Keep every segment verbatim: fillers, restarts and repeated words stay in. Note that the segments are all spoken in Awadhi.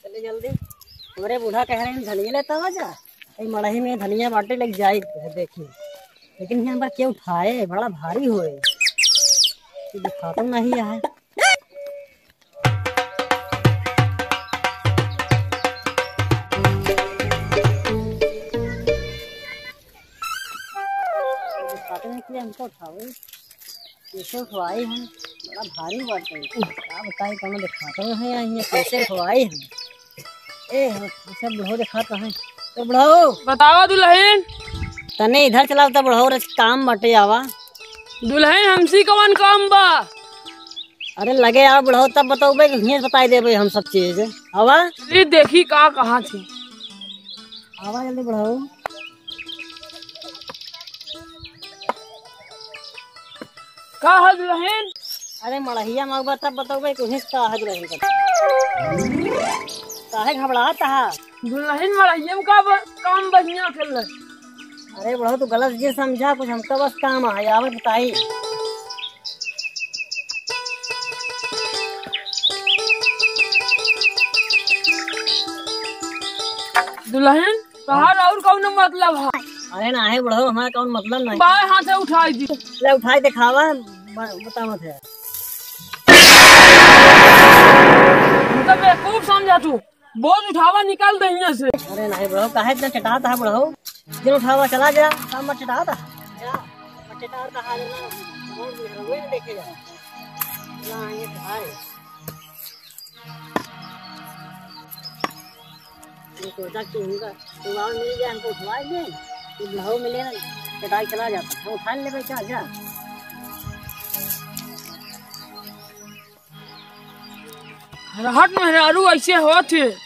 चले जल्दी। हमरे बूढ़ा कह रहे हैं, "धनिया लेता आवा जा।" ए मड़ही में धनिया बाटे, लग जाई देखी। लेकिन यहाँ पर क्यों उठाए, बड़ा भारी होए। ये दिखाता नहीं है। दिखाते हैं कि हमको उठावे। कैसे उठवाई हम? बड़ा भारी बाटे। का बताई, कौनो देखात नहीं है, यहाँ कैसे उठवाई हम? ए, हम, हम सब बुढ़ऊ देखात हैं। ए, बुढ़ऊ। बतावा दुलहिन। तने इधर चलाव त बुढ़ऊ, रे काम बाटे, आवा। दुलहिन, हमसी कवन काम बा? अरे लगे आवा बुढ़ऊ, तब बतौबे कि हियाँ बताई देबे हम सब चीज। आवा। चली देखी का कहाँ थी। आवा जल्दी बुढ़ऊ। का है दुलहिन? अरे मड़हिया में आवा तब बतौबे कि हिस का है दुलहिन का। काहे घबरात हा? दुलहिन मड़हिया में का ब-, काम बढ़िया कर ले। अरे बुढ़ऊ तू गलत जे समझा, कुछ हमका बस काम है, आवा बताई। दुलहिन, तोहार और कौनो मतलब है? अरे नाहीं बुढ़ऊ, हमारा कौन मतलब नहीं। बाएं हाथ से उठाई दी। ले उठाई देखावा, ब-, बतावत है। हम तो बेवकूफ समझा तू। बोझ उठावा, निकाल दे हियाँ से। अरे नाहीं बुढ़ऊ, काहे इतना चटात है बुढ़ऊ? दिन उठावा, चला जा, काम मत चटात है। जा, मत चटात है, ना, बोझ उठावे देखे जा। ना, ये तो है। ये सोचा कि उनका, तो वहाँ मिल जाए, हमको उठवा दे, तो बुढ़ऊ मिले ना, चटाई चला जाता, वो उठा ले बेटा, जा। हरहट मेहरारू ऐसे होत है,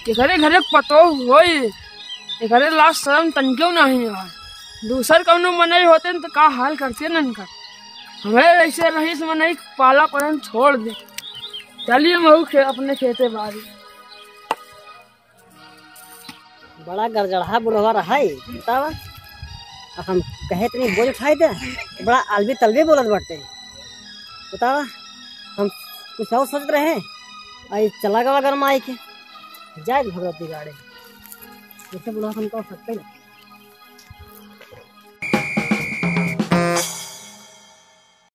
एकरे घरे पतोह होई, एकरे लाज शरम तनिको नहीं है। दूसर कौनो मनई होते न तो का हाल करते न इनका। हमें ऐसे रहीस मनई पाला परन छोड़ दे। चलिए महू खे-, अपने खेते बारी। बड़ा गरजड़हा बुढ़वा रहा है, बतावा। अब हम कहे इतनी बोझ उठाई दे, बड़ा अलबी तलबी बोलत बाटे, बतावा। हम कुछ और सोचत रहे, आई चला गवा गरमाई के, जाए भगवती गाड़े। जैसे बुढ़वा हमको सकते नहीं।